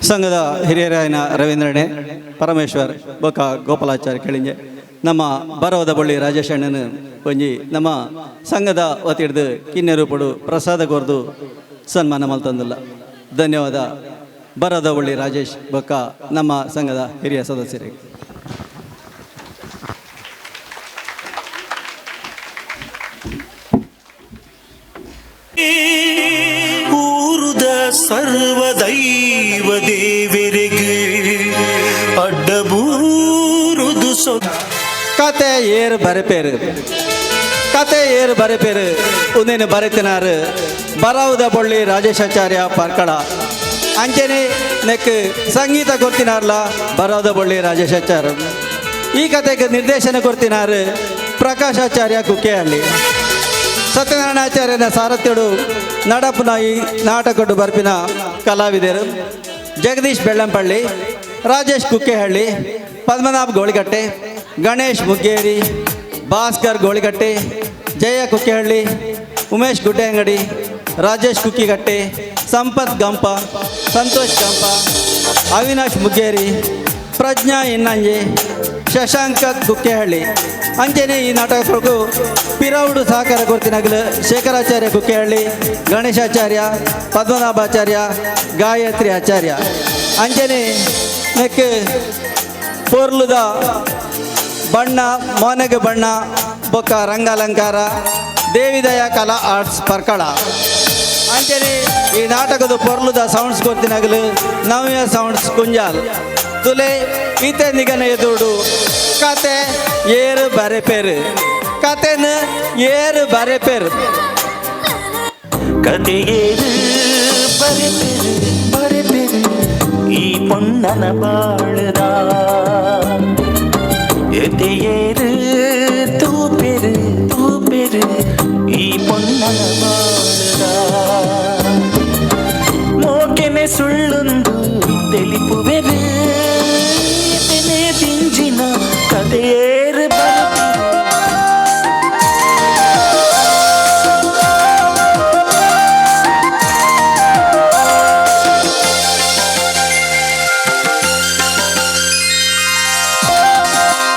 ಸಂಘದ ಹಿರಿಯರಾಯನ ರವೀಂದ್ರಣ್ಣೆ, ಪರಮೇಶ್ವರ್ ಬೊಕ್ಕ ಗೋಪಾಲಾಚಾರ್ಯ ಕೆಳಿಂಜೆ, ನಮ್ಮ ಬರವದ ಬಳ್ಳಿ ರಾಜೇಶ್ ಅಣ್ಣನ ಒಂಜಿ ನಮ್ಮ ಸಂಘದ ವತಿಡ್ದು ಕಿನ್ಯ ರೂಪಡು ಪ್ರಸಾದ ಕೊರ್ದು ಸನ್ಮಾನ ಮಲ್ತಂದಿಲ್ಲ. ಧನ್ಯವಾದ ಬರದ ಬಳ್ಳಿ ರಾಜೇಶ್ ಬೊಕ್ಕ ನಮ್ಮ ಸಂಘದ ಹಿರಿಯ ಸದಸ್ಯರಿಗೆ. ಊರುದ ಸರ್ವದೈವ ದೇವರಿಗೆ ಅಡ್ಡಬೂರುದು ಸೊ ಕತೆ ಏರು ಬರೆಪೇರು, ಕತೆ ಏರು ಬರೆಪೇರು ಉಂದೇನು ಬರೆತಿನಾರು ಬರವುದ ಬೊಳ್ಳಿ ರಾಜೇಶಾಚಾರ್ಯ ಪರ್ಕಳ. ಅಂಚನೆ ನೆಕ್ ಸಂಗೀತ ಕೊರ್ತಿನಾರ್ಲ ಬರವುದ ಬೊಳ್ಳಿ ರಾಜೇಶಾಚಾರ್ಯ. ಈ ಕತೆಗೆ ನಿರ್ದೇಶನ ಕೊರ್ತಿನಾರು ಪ್ರಕಾಶಾಚಾರ್ಯ ಕುಕ್ಕೆಹಳ್ಳಿ. ಸತ್ಯನಾರಾಯಣಾಚಾರ್ಯನ ಸಾರಥ್ಯಡು ನಡಪುನ ಈ ನಾಟಕಡು ಬರ್ಪಿನ ಕಲಾವಿದರು ಜಗದೀಶ್ ಬೆಳ್ಳಂಪಳ್ಳಿ, ರಾಜೇಶ್ ಕುಕ್ಕೆಹಳ್ಳಿ, ಪದ್ಮನಾಭ್ ಗೋಳಿಗಟ್ಟೆ, ಗಣೇಶ್ ಮುಗ್ಗೇರಿ, ಭಾಸ್ಕರ್ ಗೋಳಿಗಟ್ಟೆ, ಜಯ ಕುಕ್ಕೆಹಳ್ಳಿ, ಉಮೇಶ್ ಗುಡ್ಡೆಂಗಡಿ, ರಾಜೇಶ್ ಕುಕ್ಕಿಗಟ್ಟೆ, ಸಂಪತ್ ಗಂಪ, ಸಂತೋಷ್ ಗಂಪ, ಅವಿನಾಶ್ ಮುಗ್ಗೇರಿ, ಪ್ರಜ್ಞಾ ಇನ್ನಂಜೆ, ಶಶಾಂಕ ಕುಕ್ಕೆಹಳ್ಳಿ. ಅಂಚನೆ ಈ ನಾಟಕಕ್ಕೂ ಪಿರೌಡು ಸಹಕಾರ ಕೊರ್ತಿನಗಲು ಶೇಖರಾಚಾರ್ಯ ಕುಕ್ಕೆಹಳ್ಳಿ, ಗಣೇಶಾಚಾರ್ಯ, ಪದ್ಮನಾಭಾಚಾರ್ಯ, ಗಾಯತ್ರಿ ಆಚಾರ್ಯ. ಅಂಚನೆ ನೆಕ್ ಪೊರ್ಲುದ ಬಣ್ಣ ಮೋನೆಗೆ ಬಣ್ಣ ಬೊಕ್ಕ ರಂಗಾಲಂಕಾರ ದೇವಿದಯ ಕಲಾ ಆರ್ಟ್ಸ್ ಪರ್ಕಳ. ಅಂಚನೆ ಈ ನಾಟಕದ ಪೊರ್ಲುದ ಸೌಂಡ್ಸ್ ಕೊರ್ತಿನಗಲು ನವ್ಯ ಸೌಂಡ್ಸ್ ಕುಂಜಾಲ್ ತುಲೆ. ಈತೆ ನಿಗನ ಎದುರುಡು ಕತೆ ಏರು ಬರೆಪೇರು, ಕತೆನ ಏರು ಬರೆಪೇರು. ಕತೆಯೇರು ಬರೆಪೆರು ಬರೆಪೆರು ಈ ಪೊನ್ನನ ಬಾಳುದ ಎದೆಯೇರು ತೂಪೆರು ತೂಪೆರು ಈ ಪೊನ್ನನ ಬಾಳುದ ಮೋಕೆನೆ ಸುಳ್ಳುಂದು ತೆಲಿಪುವೆರು ಎದೆನೆ ದಿಂಜಿನ ಕತೆಯೇರು ಬರೆಪೆರು.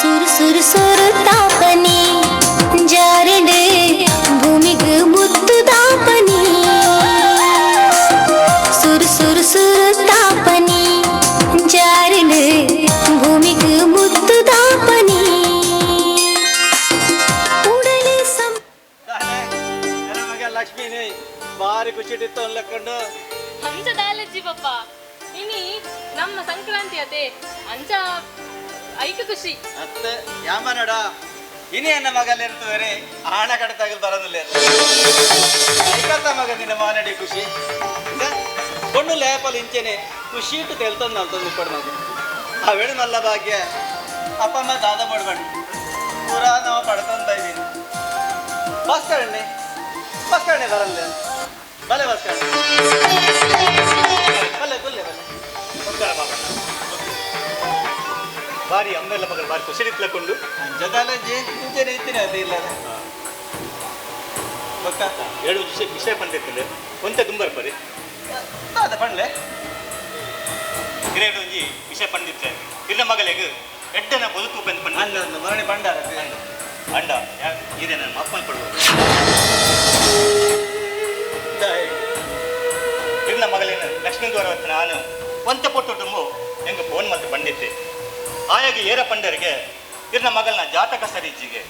ಸುರು ಸುರು ಸುರು ತಾಪನಿ ಜಾರಿಡು ಭೂಮಿಗೆ ಮುತ್ತು ತಾಪನಿ. ಸುರು ಸುರು ಸುರು ತಾಪನಿ ಜಾರಿಡು ಭೂಮಿಗೆ ಮುತ್ತು ತಾಪನಿ ಉಡಲೆ ಸಂ ಮಗ ಲಕ್ಷ್ಮೀನಿ ಭಾರಿ ಖುಷಿ ಇತ್ತು ಅನ್ಲಕ್ಕೊಂಡು. ಅಂಚ ದಾಲಜ್ಜಿ ಪಪ್ಪ, ಇನಿ ನಮ್ಮ ಸಂಕ್ರಾಂತಿ ಅತೆ, ಅಂಚ ಐಕ ಖುಷಿ. ಅತ್ತೆ ಯಾಮನಡ ಇನಿ ಎನ್ನ ಮಗಲಿರ್ತುವರೆ ಆಣ ಕಡೆ ತಗಲ್ ಬರೋದಿಲ್ಲ. ಐಕತ್ತ ಮಗ ನಿನ್ನ ಮಾನಡಿ ಖುಷಿ ಕೊಂಡು ಲೇಪಲ್ ಇಂಚೆನೆ ಖುಷಿ ಇಟ್ಟು ತೆಲ್ತಂದು ನಲ್ತಂದು ಇಪ್ಪಡು ಮಗ. ಅವೇಳು ಮಲ್ಲ ಭಾಗ್ಯ ಅಪ್ಪ ಅಮ್ಮ ದಾದ ಪಡ್ಬಂಡು ಪೂರಾ ನಾವು ಪಡ್ಕೊಂತ ಇದ್ದೀನಿ. ಬಸ್ ಕಣ್ಣೆ ಬಸ್ ಕಣ್ಣೆ ಬರಲ್ಲ ಬಲೆ ಬಸ್ ಕಣ್ಣೆ ಬಲ್ಲೆ ಕುಲ್ಲೆ ಬಲ್ಲೆ. ನಮಸ್ಕಾರ ಬಾಬಣ್ಣ. ಬಾರಿ ಅಮ್ಮೆಲ್ಲ ಮಗಳು ಬಾರಿ ಖುಷಿ ಕೊಂಡು. ಅಂಜದಾಲಜ್ಜಿ ಇಂಚೆನೆ ಇತ್ತೀನಿ ಅದು ಇಲ್ಲ ಬೊಕ್ಕ. ಎರಡು ವಿಷಯ ವಿಷಯ ಪಂಡಿರ್ತದೆ ಒಂತೆ ದುಂಬರ್ಪರಿ. ದಾದ ಪಂಡ್ಲೆ? ಹಿರಿಯರು ಒಂಜಿ ವಿಷಯ ಪಂಡಿತ್ರೆ ಇಲ್ಲ ಮಗಳಿಗೆ ಎಡ್ಡನ ಬದುಕು ಬಂದು ಪಂಡ. ಅಲ್ಲ ಮರಣಿ ಪಂಡಾರ. ಅಂಡ ಇದೆ ನನ್ನ ಅಪ್ಪನ ಪಡುವ ಇರ್ನ ಮಗಳೇನು ಲಕ್ಷ್ಮೀ ದ್ವಾರ ನಾನು ಒಂತೆ ಪೊಟ್ಟು ತುಂಬು ಹೆಂಗೆ ಫೋನ್ ಮತ್ತೆ ಪಂಡಿತ್ತೆ ಆಯಾಗಿ ಏರ ಪಂಡರಿಗೆ ಇರ್ನ ಮಗಳನ್ನ ಜಾತಕ ಸರಿಜ್ಜಿಗೆ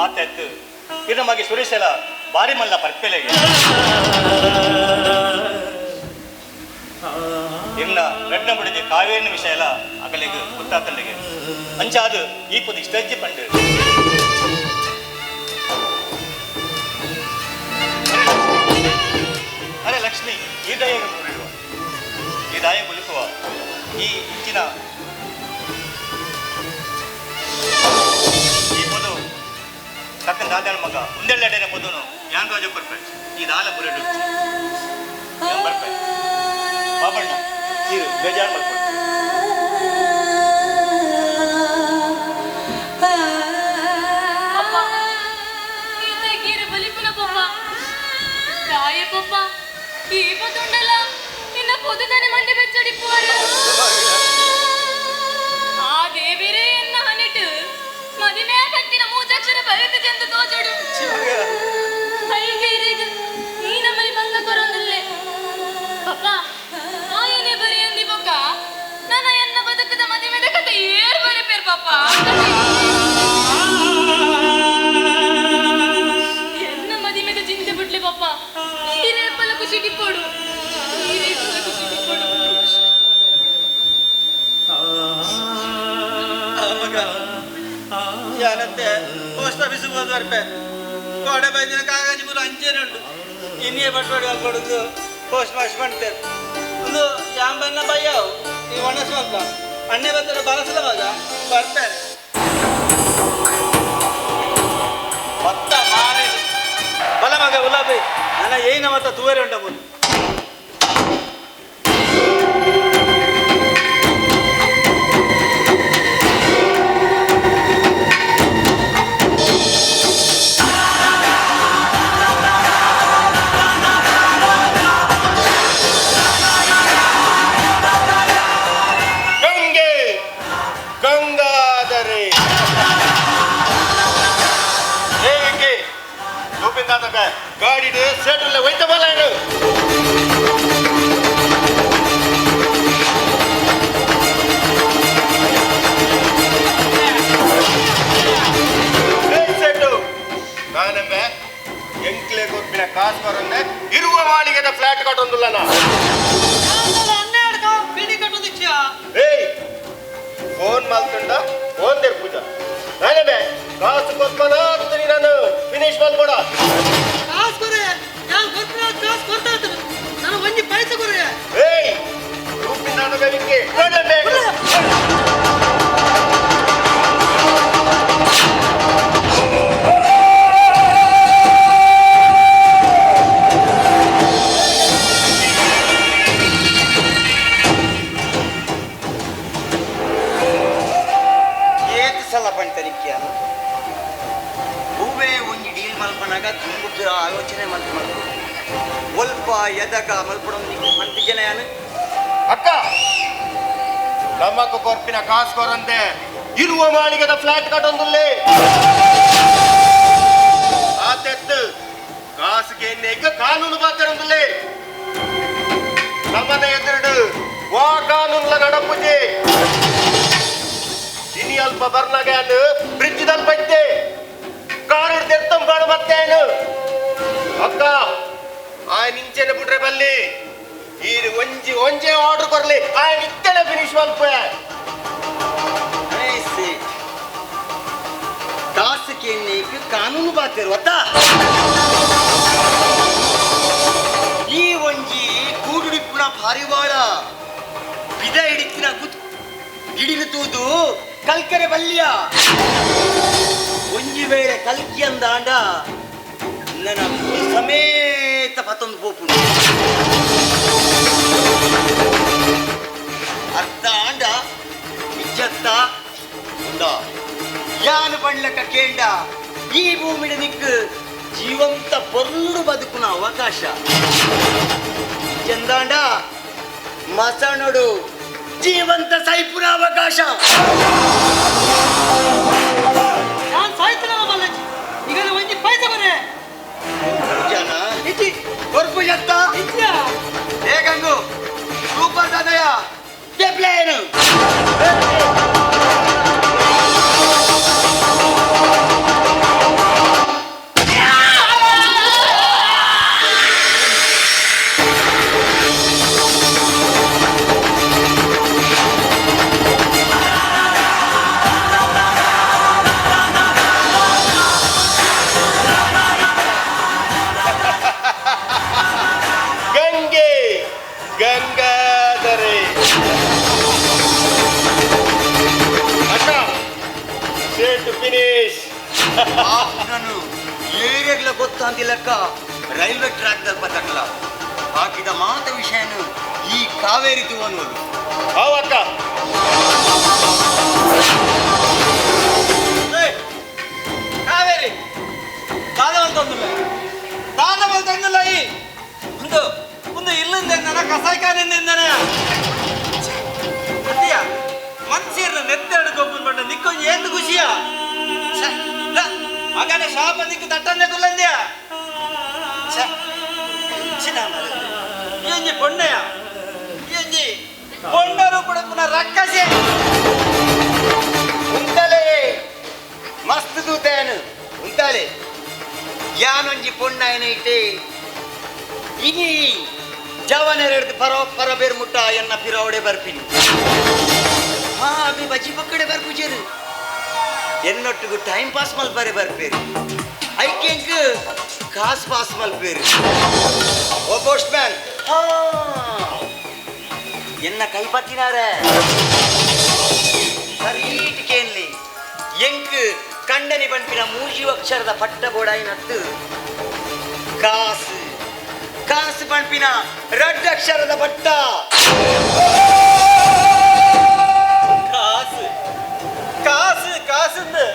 ಆತಾಯ್ತು. ಇರ್ನ ಮಗೆ ಸುರೇಶಲ ಬಾರಿ ಮಲ್ಲ ಪರ್ಪೆಲೆಗೆ ಇರ್ನ ರಡ್ನ ಬುಡಿದೆ ಕಾವೇರಿನ ವಿಷಯ ಎಲ್ಲ ಅಗಲಿಗೆ ಗೊತ್ತಾತಂಡಿಗೆ ಅಂಚ ಅದು ಈ ಪುದಿ ಇಷ್ಟಜ್ಜಿ ಪಂಡು. ಅರೆ ಲಕ್ಷ್ಮಿ, ಈ ದಯ ಮುರಿಯುವ ಈ ದಾಯ ಬುಲಿಪುವ ಈ ಇಂಚಿನ ಈ ಪೊದು ಕಕ್ಕನ ದಾದನ ಮಗ ಒಂದೆರಡೆನ ಪೊದುನು ಯಾನ್ ರಾಜ ಕೊರ್ಪೆ ಈ ದಾಲ ಬುರೆಡು ಬರ್ಪೆ. ಬಾಬಣ್ಣ ನೀರು ಬೇಜಾರು ಮಾಡ್ಕೊಡಿ. ಪಪ್ಪ, ಈತ ಗೀರು ಬಲಿಪುನ ಪಪ್ಪ. ಪಪ್ಪ ಈ ಪತುಂಡಲ ನಿನ್ನ ಪೊದುದನೆ ಮಂಡೆ ಬೆಚ್ಚಡಿಪ್ಪುವರು ಆ ದೇವಿರೇ ಎನ್ನ ಹನಿಟು ಮದಿಮೆ ಕಟ್ಟಿನ ಮೂಜಕ್ಷರ ಬರೆದು ಜಂದು ತೋಜಡು ಐಗೈರಿಗ ಈ ನಮ್ಮನಿ ಭಂಗ ಕೊರೊಂದಿಲ್ಲೆ ಪಪ್ಪ ಆಯನೆ ಬರೆಯಂದಿ ಬೊಕ್ಕ ನನ್ನ ಎನ್ನ ಬದುಕದ ಮದಿಮೆದ ಕತೆ ಏರ್ ಬರೆಪೇರ್ ಪಪ್ಪ ಎನ್ನ ಮದಿಮೆದ ಚಿಂತೆ ಬಿಡ್ಲಿ ಪಪ್ಪ ಈ ರೇಪಲ ಖುಷಿ ಟಿಪ್ಪೋಡು ಈ ರೇಪಲ ಖುಷಿ ಟಿಪ್ಪೋಡು ಮಗ ಯಾನಂತೆ ಪೋಸ್ಟ್ ಆಫೀಸಿಗೆ ಹೋದ ಬರ್ಪೆ ಕೋಡೆ ಬೈದಿನ ಕಾಗಜಿ ಪೂರ ಅಂಚೆನುಂಡು ಇನ್ನೇ ಬಟ್ವಾಡಿ ಕೊಡುದು ಪೋಸ್ಟ್ ಮಾಸ್ಟರ್ ಮಾಡ್ತೇವೆ ಒಂದು ಯಾಂಬನ್ನ ಬಯ್ಯಾವು ಈ ಒಣಸು ಮಕ್ಕ ಅಣ್ಣೆ ಬರ್ತಾರೆ ಬರಸಲ ಮಗ ಬರ್ತಾರೆ ಭತ್ತ ಮಾರಿ ಬಲ ಮಗ ಗುಲಾಬಿ ನನ್ನ ಏನ ಮತ್ತ ತೂವರೆ ಉಂಟ ಮುಂದೆ ಗಂಗೆ ಗಂಗಾಧರೆ ಏ ವಿಕ್ಕಿ ರೂಪಿಂದಾತಕ ಗಾಡಿಡು ಸೇಟರ್ಲೆ ಹೋಯ್ತ ಬಲ್ಲ ಸೇಟು ನಾನಮ್ಮೆ ಎಂಕ್ಲೆ ಕೊರ್ಪಿನ ಕಾಸು ಬರಂದೆ ಇರುವ ಮಾಳಿಗೆದ ಫ್ಲಾಟ್ ಕಟ್ಟೊಂದುಲ್ಲ ನಾ. ಏಯ್ ಫೋನ್ ಮಲ್ತುಂಡ ಫೋನ್ there ಪೂಜಾ ನಾನೇ ಬೇ ಕಾಸು ಕೊತ್ಮನ ಆಗ್ತೀನಿ ನಾನು ಫಿನಿಶ್ ಮಲ್ಕೊಡ. ಕಾಸು ಕೊರೆ ಯಾರು ಗೊತ್ತಿಲ್ಲ ಕಾಸು ಕೊಡ್ತಾ ಇರ್ತಾರೆ ನಾನು ಒಂಜಿ ಪೈಸೆ ಕೊರೆ. ಏಯ್ ರೂಪಿನ ನಾನು ಬೇವಿಗೆ ಏತ್ ಸಲ ಪಂಟರಿಕ್ಯ ಹೂವೇ ಒಂಜಿ ಡೀಲ್ ಮಲ್ಪನಾಗ ದುಂಬು ಆಲೋಚನೆ ಮಲ್ಪ ಮಲ್ಪ ಒಲ್ಪ ಎದಗ ಮಲ್ಪಡೊಂದಿಗೆ ಪಂತಿಜನ ಯಾನು. ಅಕ್ಕ ನಮ್ಮಕ್ಕ ಕೊರ್ಪಿನ ಕಾಸು ಕೊರಂತೆ ಇರುವ ಮಾಳಿಗೆದ ಫ್ಲಾಟ್ ಕಟ್ಟೊಂದುಲ್ಲೇ ಆತೆತ್ತು ಕಾಸುಗೆ ಎಣ್ಣೆಗೆ ಕಾನೂನು ಬಾತರೊಂದುಲ್ಲೇ ನಮ್ಮನೆ ಎದುರುಡು ವಾ ಕಾನೂನ್ಲ ನಡಪುಜಿ ಇನಿ ಅಲ್ಪ ಬರ್ನಾಗ ಬ್ರಿಡ್ಜ್ ದಲ್ಪ ಇದ್ದೆ ಕಾರು ತೆತ್ತಂಬಾಡು ಮತ್ತೆ ಏನು ಅಕ್ಕ ಆಯ್ ನಿಂಚೆನೆ ಬಿಟ್ರೆ ಬಲ್ಲಿ ಈ ಒಂಜಿ ಒಂಜೆ ಆರ್ಡರ್ ಕೊರ್ಲಿ ಆಯ್ ನಿತ್ಯನೆ ಫಿನಿಶ್ ಮಲ್ಪ. ಕಾಸುಗೆ ನೀಕು ಕಾನೂನು ಬಾತಿರುವತ್ತ ಈ ಒಂಜಿ ಕೂಡುಡಿಪ್ಪುನ ಪಾರಿವಾಳ ಬಿದ ಹಿಡಿತಿನ ಗುತ್ ಹಿಡಿದು ತೂದು ಕಲ್ಕರೆ ಬಲ್ಲಿಯ ಒಂಜಿ ವೇಳೆ ಕಲ್ಕಿ ಅಂದಾಂಡ ನನ್ನ ಸಮೇತ ಪತೊಂದು ಪೋಪು ಅರ್ಧ ಆಂಡ ಇಜ್ಜತ್ತ ಉಂಡ ಯಾನು ಪಣ್ಲಕ್ಕ ಕೇಂಡ ಈ ಭೂಮಿಡ ನಿಕ್ಕು ಜೀವಂತ ಪೊರ್ಲು ಬದುಕುನ ಅವಕಾಶ ಚಂದಾಂಡ ಮಸಣುಡು ಜೀವಂತ ಸೈಪುನ ಅವಕಾಶ. ನಾನು ಸಾಯ್ತನ ಮಲ್ಲಜ್ಜಿ ಈಗ ಒಂಜಿ ಪೈಸೆ ಕೊರೆ. ಜನ ಇಜ್ಜಿ. ಕೊರ್ಪು ಜತ್ತ. ಇಜ್ಜ. ಏ ಗಂಗು ಸೂಪರ್ ದಾದಯ್ಯ ಪ್ಲೇನು. ಗಂಗೆ ಗಂಗಾಧರೆ ಅಕ್ಕ ಸೇಟು ಫಿನಿಶ್. ನಾನು ಏರಿಯಾಗ್ಲ ಗೊತ್ತಾಂತಿಲ್ಲಕ್ಕ ರೈಲ್ವೆ ಟ್ರ್ಯಾಕ್ ದಲ್ಪ ತಕ್ಕಲ ಹಾಕಿದ ಮಾತ ವಿಷಯನು ಈ ಕಾವೇರಿ ತೂವನ್ನುವುದು. ಅವ್ ಅಕ್ಕ. ಏಯ್, ಕಾವೇರಿ ದಾದ ಮಲ್ತೊಂದುಲ್ಲ ದಾದ ಮಲ್ತೊಂದುಲ್ಲ ಈ ನಿಂಗೆ ತಟ್ಟಂದೆ ಕುಲ್ಲಂದ್ಯಾ. MG ಪೊಣ್ಣೆಯ MG ಪೊಣ್ಣರು ಪುಡಪುನ ರಕ್ಕಸೆ. ಉಂತಲೆ ಮಸ್ತ್ ತೂತೇನು ಉಂತಾಲೆ ಯಾನೊಂಜಿ ಪೊಣ್ಣಾಯನೈಟೆ ಇನಿ ಜವನೆರಡ್ದು ಪರ ಪರ ಬೇರ್ ಮುಟ್ಟ ಎನ್ನ ಪಿರವಡೆ ಬರ್ಪಿನಿ. ಹಾ ಅಭಿ ಬಜ್ಜಿ ಪಕ್ಕಡೆ ಬರ್ಪುಜೇರು ಎನ್ನೊಟ್ಟಿಗೂ ಟೈಮ್ ಪಾಸ್ ಮಲ್ಪರೆ ಬರ್ಪೇರು ಐಕೆಂಕ್ ಕಾಸು ಪಾಸ್ ಮಲ್ಪೇರು. ಓ ಪೋಸ್ಟ್ ಮ್ಯಾನ್, ಹಾ ಎನ್ನ ಕೈ ಪತ್ತಿನಾರೆ ಸರೀಟ್ ಕೇನ್ಲಿ ಎಂಕ್ ಕಂಡನಿ ಪನ್ಪಿನ ಮೂಜಿ ಅಕ್ಷರದ ಪಟ್ಟ ಬೋಡಾಯಿನತ್ತು ಕಾಸು ಕಾಸು ಪನ್ಪಿನ ರಡ್ಡ ಅಕ್ಷರದ ಪಟ್ಟ. ಕಾಸು ಕಾಸು ಕಾಸುಂದು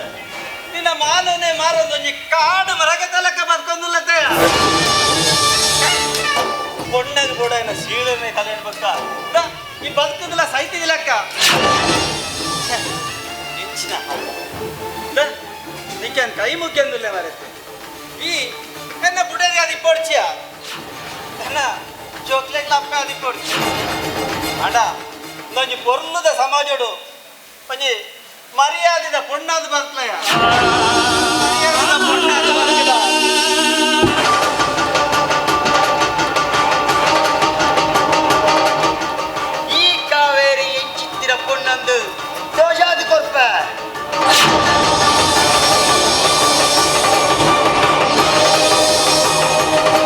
ನಿನ್ನ ಮಾನವನೇ ಮಾರೊಂದೊಂಜಿ ಕಾಡು ಮರಗ ತಲಕ ಬದ್ಕೊಂದುಲ್ಲತೆಯ. ಪೊಣ್ಣಗ್ ಬೋಡಾಯಿನ ಶೀಳನೆ ಕಲೆ ಬಕ್ಕ ಈ ಬದುಕುದಿಲ್ಲ ಸೈತಿದಿಲ್ಲಕ್ಕ ಎಂಚಿನ ನಿಕ್ಕನ್ ಕೈ ಮುಖ್ಯಂದುಲ್ಲೆ ಮರೆತೆ. ಈ ಎನ್ನ ಬುಡದಿ ಅದು ಪೊಡ್ಚಿಯ ಎನ್ನ ಚೋಕ್ಲೇಟ್ ಅಪ್ಪ ಅದು ಪೊಡ್ಚಿ ಅಡ ಒಂಜಿ ಪೊರ್ಲುದ ಸಮಾಜಡು ಒಂಜಿ ಮರ್ಯಾದಿದ ಪೊಣ್ಣಾದ ಬರ್ತಲಯ ಮರ್ಯಾದಿದ ಪೊಣ್ಣಾದ ಬದುಕುದ. ಈ ಕಾವೇರಿ ಎಂಚಿತ್ತಿರ ಪೊಣ್ಣಂದು ದೋಷಾದಿ ಕೊರ್ಪ.